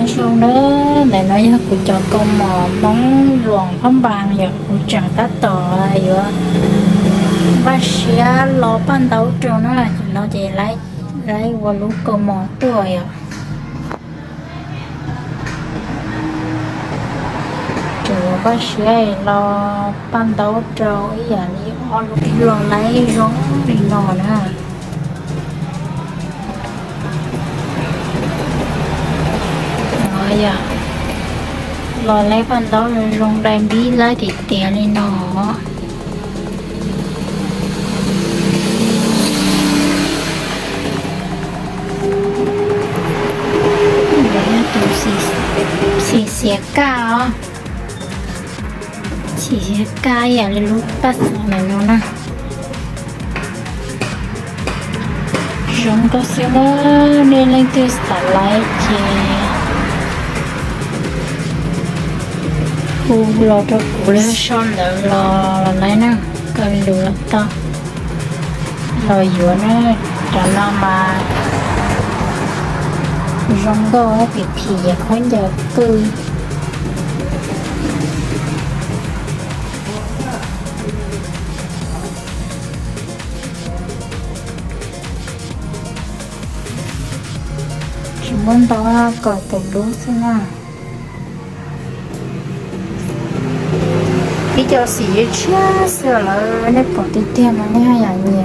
Zoo na, ntawm no yog kuv cov kaus mom Hmoob Luam Phab Npas yom, kuv tseem tab tom yuav npaj siab los paj ntaub rau na, ces no ces lawv ua lub kaus mom tuaj yom. Tseem yuav npaj siab los paj ntaub rau ib yam li ob lub los laib zoo li no na. Yog los laib paj ntaub zoo dai npib laib tiag tiag li no. Tus xim xiav kaj os, xim xiav kaj ib yam li lub paj xeem ntawm no na. Zoo nkauj xwb na, nej leej twg xav laib ces hu los rau kuv, los sau ntawv los laib na, kaw lus los tau, los yuav na. Cov no mas zoo nkauj, phim phim khaub ncaws qwj. Tsis muaj ntau, kaum tawm lub xwb na. Ib co xim tshiab xwb lawm, nej pom tiag tiag mas nej yam nyiam.